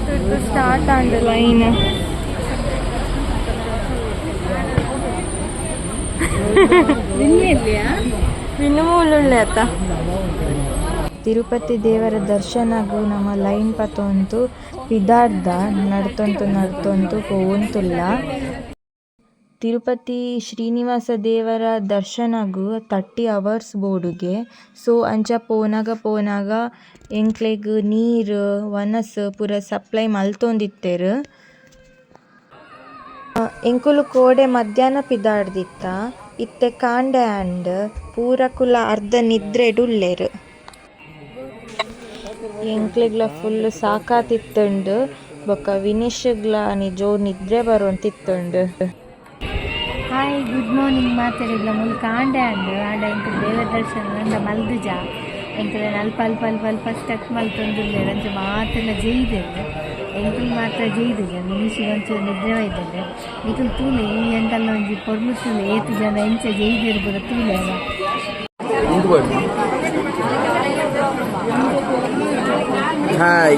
ಪೊರ್ತುಡ್ದು start ಆಂಡ್ line. Win ಆತ. ತಿರುಪತಿ ದೇವರ ದರ್ಶನಗು ನಮ್ಮ ಲೈನ್ ಪತೊಂತು ಪಿದಾಡ್ದ ನಡ್ತೊಂತು ನಡ್ತೊಂತು ಪೋವೊಂತುಲ್ಲ. ತಿರುಪತಿ ಶ್ರೀನಿವಾಸ ದೇವರ ದರ್ಶನಗು 30 ಅವರ್ಸ್ ಬೋಡುಗೆ. ಸೊ ಅಂಚ ಪೋನಾಗ ಪೋನಾಗ ಎಂಕ್ಲೆಗ್ ನೀರು ವನಸ್ ಪೂರ ಸಪ್ಲೈ ಮಲ್ತೊಂದಿತ್ತೆರ್. ಎಂಕುಲು ಕೋಡೆ ಮಧ್ಯಾಹ್ನ ಪಿದಾಡ್ದಿತ್ತ, ಇತ್ತೆ ಕಾಂಡೆ ಆಂಡ್ ಪೂರಕುಲ ಅರ್ಧ ನಿದ್ರೆಡ್ ಉಲ್ಲೆರ್. ಎಂಕ್ಲೆಗ್ಲ ಫುಲ್ ಸಾಕಾತಿತ್ತುಂಡು ಬೊಕ್ಕ ವಿನಿಶ್ಗ್ಲ ನಿಜೋ ನಿದ್ರೆ ಬರೋಂತಿತ್ತುಂಡು. ಹಾಯ್, ಗುಡ್ ಮಾರ್ನಿಂಗ್ ಮಾತೆರೆಗ್ಲ. ಮುಲ್ ಕಾಂಡೆ ಆಂಡ್ ಆಂಡ ಎಂಕುಲು ದೇವರ ದರ್ಶನ ನಂದ ಮಲ್ದುಜ. ಎಂಕುಲೆನ್ ಅಲ್ಪ ಅಲ್ಪ ಅಲ್ಪ ಅಲ್ಪ ಸ್ಟಕ್ ಮಲ್ತೊಂದುಲ್ಲೆರ್. ಅಂಚ ಮಾತೆಲ್ಲ ಜೈದೆರ್, ಎಂಕುಲು ಮಾತ್ರ ಜೈದುಜ. ವಿನಿಶಿಗ್ ಒಂಚೂರು ನಿದ್ರೆ ಬೈದೆರ್. ನಿಕುಲು ತೂಲೆ, ಈ ಎಂಕಲ್ನ ಒಂಜಿ ಪೊರ್ಲು ತೂಲೆ, ಏತ್ ಜನ ಎಂಚ ಜೈದೆರ್ ಪೂರ ತೂಲೆ. ಹಾಯ್.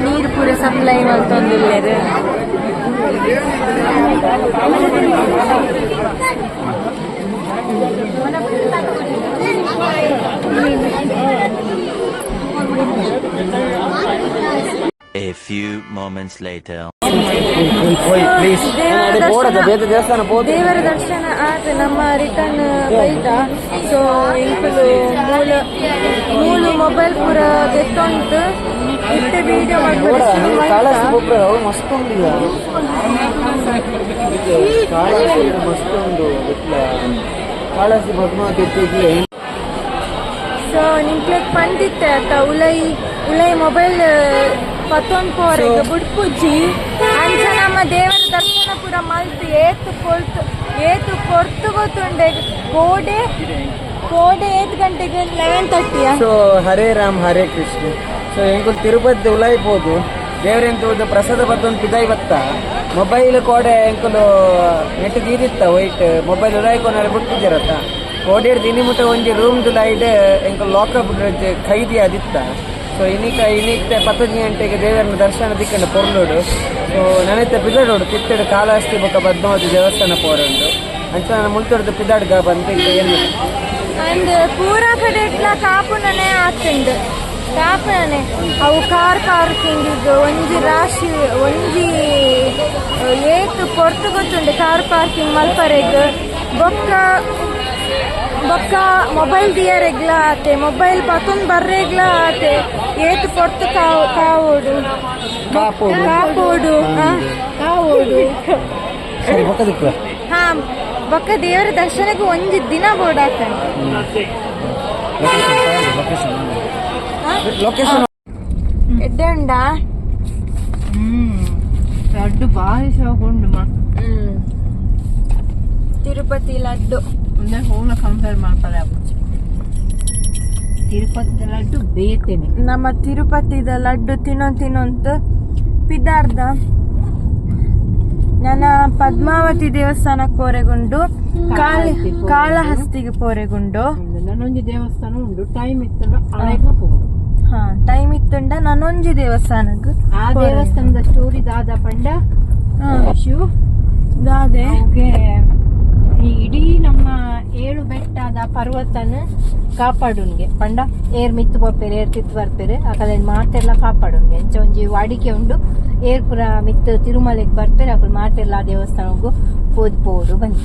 ನೀರು ಪೂರ ಸಪ್ಲೈ ಮಲ್ತೊಂದುಲ್ಲೆರ್. A few moments later. ದೇವರ ದರ್ಶನ ಆತ ನಮ್ಮ ರಿಟರ್ನ್ ಬೈದ. ಸೊ ಎಂಕುಲು ಮೂಲ ಮೂಲು ಮೊಬೈಲ್ ಪೂರ ದೆತ್ತೊಂತು ಇತ್ತೆ ವಿಡಿಯೋ ಕಾಳಹಸ್ತಿ ಮಸ್ತ್ ಉಂಡು, ಕಾಳಹಸ್ತಿ ಮಸ್ತ್ ಉಂಡು. ಕಾಳಹಸ್ತಿ ಪದ್ಮಾವತಿ. ಸೊ ನಿಂಕ್ಲೆಗ್ ಪಂದಿತ್ತೆ ಅತ್ತ, ಉಲೈ ಉಲೈ ಮೊಬೈಲ್ ಪತ್ತೊಂದು ಪೋರೆಗ್ ಬುಡ್ಪುಜಿ. ಅಂಚ ನಮ್ಮ ದೇವರ ದರ್ಶನ ಪೂರ ಮಲ್ತ್ ಏತ್ ಪೊರ್ತು ಏತ್ ಪೊರ್ತು ಗೊತ್ತುಂಡೆ. ಕೋಡೆ ಕೋಡೆ ಏತ್ ಗಂಟೆಗೆ? 11:30. ಸೊ ಹರೇ ರಾಮ್ ಹರೇ ಕೃಷ್ಣ. ಸೊ ಎಂಕುಲು ತಿರುಪತಿ ಉಲಾಯಿ ಪೋದು ದೇವರೆಂತ ಪ್ರಸಾದ ಬತ್ತೊಂದು ಪಿದಾಯಿ ಬತ್ತ. ಮೊಬೈಲ್ ಕೋಡೆ ಎಂಕುಲು ನೆಟ್ ದೀದಿತ್ತ ವೈಟ್ ಮೊಬೈಲ್ ಉಲಾಯಿ ಕೊನಾರೆ ಬಿಟ್ಬಿಟ್ಟಿರತ್ತ. ಕೋಡೆ ಇನಿ ಮುಟ್ಟ ಒಂಜಿ ರೂಮ್ ದುಲಾಯಿಡ್ ಎಂಕುಲು ಲಾಕಪ್ ಖೈದಿ ಆದಿತ್ತ. ಸೊ ಇನ್ನಿಕ ಇನ್ನಿತ್ತೆ 10 ಗಂಟೆಗೆ ದೇವರನ್ನ ದರ್ಶನ ದಿಕ್ಕಂಡ ಪೊರ್ಲುಡು. ಸೊ ನನೈತೆ ಪಿದಾಡೋಡು ತಿತ್ತಡು ಕಾಳಹಸ್ತಿ ಬೊಕ್ಕ ಪದ್ಮಾವತಿ ದೇವಸ್ಥಾನ ಪೋರುಂಡು. ಅಂಚ ನಾನು ಮುಲ್ತೊಡ್ದು ಪಿದಾಡ್ಗ ಬಂತು ಇತ್ತೆ ಏನು. ಅಂಡ್ ಪೂರಾ ಕಡೆಟ್ಲ ಕಾಪುನನೆ ಆತುಂಡು, ಕಾಪುನನೆ. ಅವು ಕಾರ್ ಪಾರ್ಕಿಂಗ್ ಒಂಜಿ ರಾಶಿ ಒಂಜಿ ಏತ್ ಪೊರ್ತು ಗೊತ್ತುಂಡು ಕಾರ್ ಪಾರ್ಕಿಂಗ್ ಮಲ್ಪರೆಗ್. ಬೊಕ್ಕ ಬೊಕ್ಕ ಮೊಬೈಲ್ ದಿಯರೆಗ್ಲ ಆತೆ, ಮೊಬೈಲ್ ಪತೊಂದು ಬರ್ರೆಗ್ಲ ಆತೆ. ಏತ್ ಪೊರ್ತು ಕಾವೋಡು ಕಾಪೋಡು ಕಾವೋಡು. ಹಾ, ಬೊಕ್ಕ ದೇವರ ದರ್ಶನಕ್ಕೆ ಒಂಜಿ ದಿನ ಬೋಡಾತಂಡು. ಲೊಕೇಶನ್ ಎಡ್ಡೆ ಉಂಡಾ? ಲಡ್ಡು ಬಾರಿ ಶೋಕ್ ಉಂಡು ಮಾ. ತಿರುಪತಿ ಲಡ್ಡು ಅಂದ್ರೆ ಹೋಲ ಕಂಪೇರ್ ಮಾಡ್ತಾರೆ. ತಿರುಪತಿದ ಲಡ್ಡು ಬೇತೇನೆ. ನಮ್ಮ ತಿರುಪತಿದ ಲಡ್ಡು ತಿನ್ನೋ ತಿನ್ನೋಂತ ಪಿದಾರ್ದ. ನನ್ನ ಪದ್ಮಾವತಿ ದೇವಸ್ಥಾನಕ್ಕೆ ಪೋರೆಗುಂಡು, ಕಾಳಹಸ್ತಿಗೆ ಪೋರೆಗುಂಡು. ನಾನೊಂಜಿ ದೇವಸ್ಥಾನ ಉಂಡು, ಟೈಮ್ ಇತ್ತಂಡ ಅಳೆಗ ಪೋಡು. ಹಾ, ಟೈಮ್ ಇತ್ತುಂಡ ನಾನೊಂಜಿ ದೇವಸ್ಥಾನಕ್ಕೆ. ಆ ದೇವಸ್ಥಾನದ ಸ್ಟೋರಿ ದಾದ ಪಂಡ ಶಿವ್ ದಾದೆ ಈ ಇಡೀ ನಮ್ಮ 7 ಬೆಟ್ಟದ ಪರ್ವತನ ಕಾಪಾಡುನ್ಗೆ ಪಂಡ ಏರ್ ಮಿತ್ತು ಬರ್ಪೇರು, ಏರ್ ತಿತ್ತು ಬರ್ಪೇರು, ಅಕಲೆ ಮಾತೆಲ್ಲ ಕಾಪಾಡುನ್ಗೆ. ಅಂಚ ಒಂಜಿ ವಾಡಿಕೆ ಉಂಡು, ಏರ್ ಪುರ ಮಿತ್ತು ತಿರುಮಲೆಗ್ ಬರ್ಪೇರು, ಅಕಲ್ ಮಾತೆಲ್ಲ ದೇವಸ್ಥಾನಗು ಪೋದು ಪೋಡು ಬಂತ.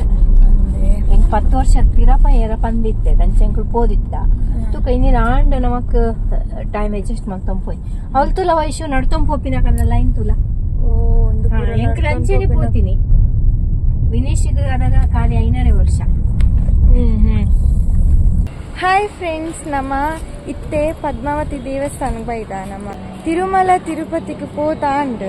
ಎಂಕ್ 10 ವರ್ಷ ಪಿರಪ ಏರ ಪಂದಿತ್ತೆ, ಅಂಚ ಎಂಕುಲು ಪೋದಿತ್ತ. ತುಕ ಇನ್ನಿನ ಆಂಡ ನಮಕ್ ಟೈಮ್ ಅಡ್ಜಸ್ಟ್ ಮಲ್ತೊಂದು ಪೋಯ್. ಅವಳು ತುಲ ವಯಸ್ಸು ನಡ್ತೊಂದು ಪೋಪಿನ ಕಲ್ಲ ಲೈನ್ ತುಲ. ಎಂಕುಲು ಅಂಚೆನೆ ಪೋತೀನಿ. ವಿನೇಶಿಗೆ ಆದಾಗ ಖಾಲಿ 5.5 ವರ್ಷ. ಹಾಯ್ ಫ್ರೆಂಡ್ಸ್, ನಮ್ಮ ಇತ್ತೆ ಪದ್ಮಾವತಿ ದೇವಸ್ಥಾನ ಬೈದ. ನಮ್ಮ ತಿರುಮಲ ತಿರುಪತಿಗೆ ಪೋತಾಂಡ್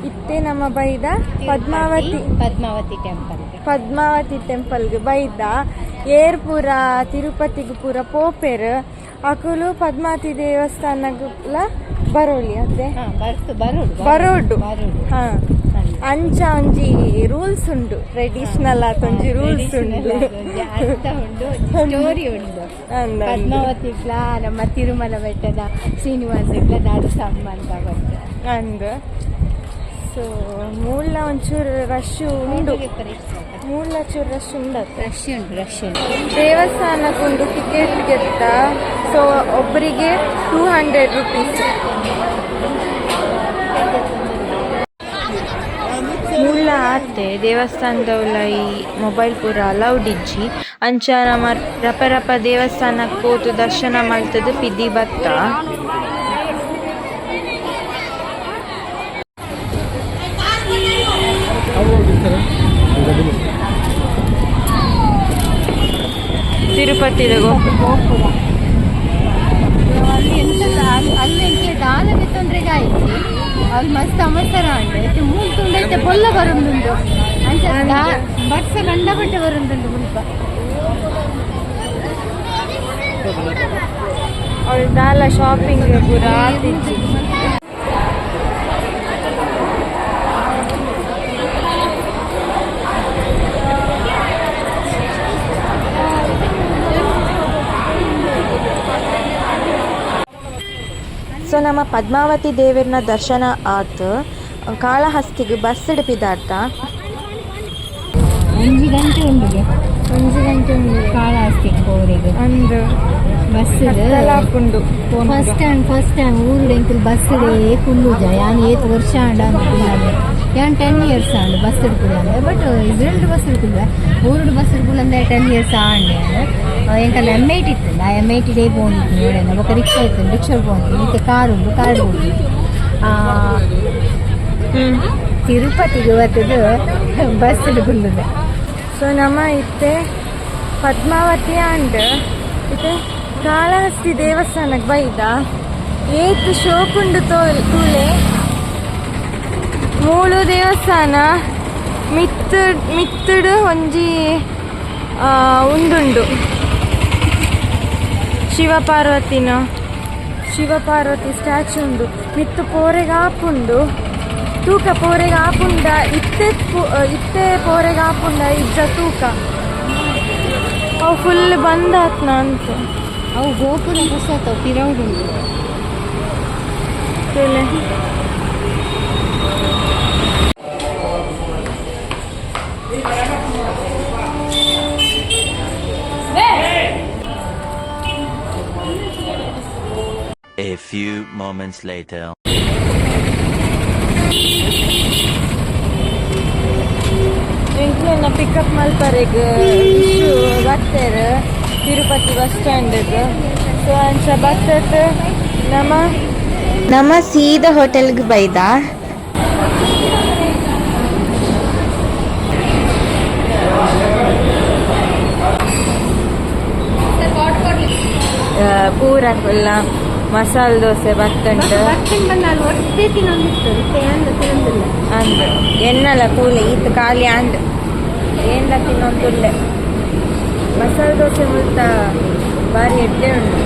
ಇತ್ತೆ ನಮ್ಮ ಬೈದ ಪದ್ಮಾವತಿ ಪದ್ಮಾವತಿ ಟೆಂಪಲ್. ಪದ್ಮಾವತಿ ಟೆಂಪಲ್ಗೆ ಬೈದ. ಏರ್ ಪೂರ ತಿರುಪತಿಗೆ ಪೂರ ಪೋಪೆರ್ ಅಕುಲು ಪದ್ಮಾವತಿ ದೇವಸ್ಥಾನಗ್ಲ ಬರೋಲಿ ಅತ್ತೆ. ಬರೋಡು. ಹಾ, ಅಂಚ ಒಂಜಿ ರೂಲ್ಸ್ ಉಂಡು ಟ್ರೆಡಿಷನಲ್ ಆತ ಒಂಜಿ ರೂಲ್ಸ್ ಉಂಡು ಅರ್ಥ ಉಂಡು ಸ್ಟೋರಿ ಉಂಡು ಅಂದ್ ಅಂದ್. ಪದ್ಮಾವತಿಗ್ಲ ನಮ್ಮ ತಿರುಮಲ ಬೆಟ್ಟದ ಶ್ರೀನಿವಾಸಗ್ಲ ದಾದ ಸಂಬಂಧ ಬಂತು ಅಂದ್ ಸೊ ಮೂಲ ಒಂಚೂರು ರಶ್ ಉಂಡು ಮೂಲ ಚೂರು ರಶ್ ಉಂಡತ್ತೆ ರಶ್ ಉಂಟು ರಶ್ ಉಂಟು ದೇವಸ್ಥಾನಕ್ಕೊಂದು ಟಿಕೆಟ್ ಗೆತ್ತ ಸೊ ಒಬ್ಬರಿಗೆ 200 ರುಪೀಸ್. ಮೂಲ ಆತೆ ದೇವಸ್ಥಾನದವುಲ ಈ ಮೊಬೈಲ್ ಪೂರ ಅಲೌಡ್ ಇಜ್ಜಿ ಅಂಚ ನಮ ರಪ ರಪ ದೇವಸ್ಥಾನಕ್ಕೆ ಪೋತು ದರ್ಶನ ಮಲ್ತದು ಪಿದಿ ಬತ್ತ. ತಿರುಪತಿದ ಗೋಪುರ ಅಲ್ಲಿ ಎಂತ ಅಲ್ಲಿ ಎಂತ ದಾಲ ತೊಂದರೆಗೆ ಆಯ್ತು ಅಲ್ಲಿ ಮಸ್ತ್ ಅವಸರ ಉಂಟು ಐತೆ ಮೂಲು ತುಂಡು ಐತೆ ಬೊಲ್ಲ ಬರುಂದುಂಡು ಅಂಚ ಬರ್ಸ ಗಂಡ ಬಟ್ಟೆ ಬರುಂದುಂಡು ಮುಲ್ಪ. ಅವಳು ದಾಲ ಶಾಪಿಂಗ್ ಪೂರ ಆತಿಜ್ಜಿ. ಸೊ ನಮ್ಮ ಪದ್ಮಾವತಿ ದೇವರನ ದರ್ಶನ ಆತು ಕಾಳಹಸ್ತಿಗೆ ಬಸ್ ಪಿದಾರ್ಥ. ಒಂಜಿ ಗಂಟೆ ಉಂಡು. ಒಂಜಿ ಗಂಟೆ ಉಂಡು. ಕಾಳಹಸ್ತಿಗೆ ಪೋರಿಗೆ ಅಂದ್ ಬಸ್ ಉಂಡು. ಫಸ್ಟ್ ಟೈಮ್ ಊರುಡು ಎಂಕುಲು ಬಸ್ ಕುಲ್ಲುಜ ಯಾನ್ ಏತ್ ವರ್ಷ ಆಂಡ ಅಂದ್ ಯಾನ್ 10 ಇಯರ್ಸ್ ಆಂಡ್ ಬಸ್ ಕುಲ್ಲಂದೆ but Israel bus ಕುಲ್ವೆ ಊರುಡು ಬಸ್ ಕುಲ್ಲಂದೆ 10 ಇಯರ್ಸ್ ಆಂಡೆ ಎಂಕಲ್ಲ ಎಮ್ ಐಟಿ ಇತ್ತು ಆ M I T day ಪೋಂದಿತ್ತು ನೋಡೆ ಬೊಕ ರಿಕ್ಷಾ ಇತ್ತು ರಿಕ್ಷಾ ಪೋಂದಿತ್ತು ಮತ್ತೆ ಕಾರ್ ಉಂಟು ಕಾರ್ ಪೋಂದಿತ್ತು ತಿರುಪತಿಗೆ ಬರ್ತದ್ದು ಬಸ್ ಕುಲ್ಲುದೆ. ಸೊ ನಮ್ಮ ಇತ್ತೆ ಪದ್ಮಾವತಿ ಅಂಡ್ ಇತ್ತೆ ಕಾಳಹಸ್ತಿ ದೇವಸ್ಥಾನಕ್ಕೆ ಬೈದ ಏತ್ ಶೋಕುಂಡು ತೂಲೆ ಮೂಲು ದೇವಸ್ಥಾನ ಮಿತ್ತು ಮಿತ್ತುಡು ಒಂಜಿ ಉಂದುಂಡು ಶಿವಪಾರ್ವತಿನ ಶಿವಪಾರ್ವತಿ ಸ್ಟ್ಯಾಚು ಉಂಡು ಮಿತ್ತು ಪೋರೆಗ್ ಆಪುಂಡು ತೂಕ ಪೋರೆಗ್ ಆಪುಂಡ ಇತ್ತೆ ಇತ್ತೆ ಪೋರೆಗ್ ಆಪುಂಡ ಇಜ್ಜ ತೂಕ ಅವು ಫುಲ್ ಬಂದಾತ್ನ ಅಂತ. ಅವು ಗೋಪುರ ಹೊಸ ಪಿರೌಡುಂಡು. ತೂಲೆ A few moments later. ಎಂಕ್ಲೆನ pickup ಮಲ್ಪರೆಗ್ ವಿಶು ಬತ್ತೆರ್ ತಿರುಪತಿ ಬಸ್ ಸ್ಟ್ಯಾಂಡ್ಗ್. ಸೊ ಅಂಚ ಬತ್ತತ್ ನಮ್ಮ ನಮ್ಮ ಸೀದಾ ಹೋಟೆಲ್ಗೆ ಬೈದ. ಪೂರ ಫುಲ್ಲ ಮಸಾಲೆ ದೋಸೆ ಬತ್ತುಂಟು. ಅಂದ್ ಎನ್ನಲ ತೂಲೆ ಈತ್ ಖಾಲಿ ಅಂಡ್ ಏನ್ಲ ತಿನ್ನೊಂದುಲ್ಲೆ ಮಸಾಲೆ ದೋಸೆ ಮುಲ್ತ ಬಾರಿ ಎಡ್ಡೆ ಉಂಟು.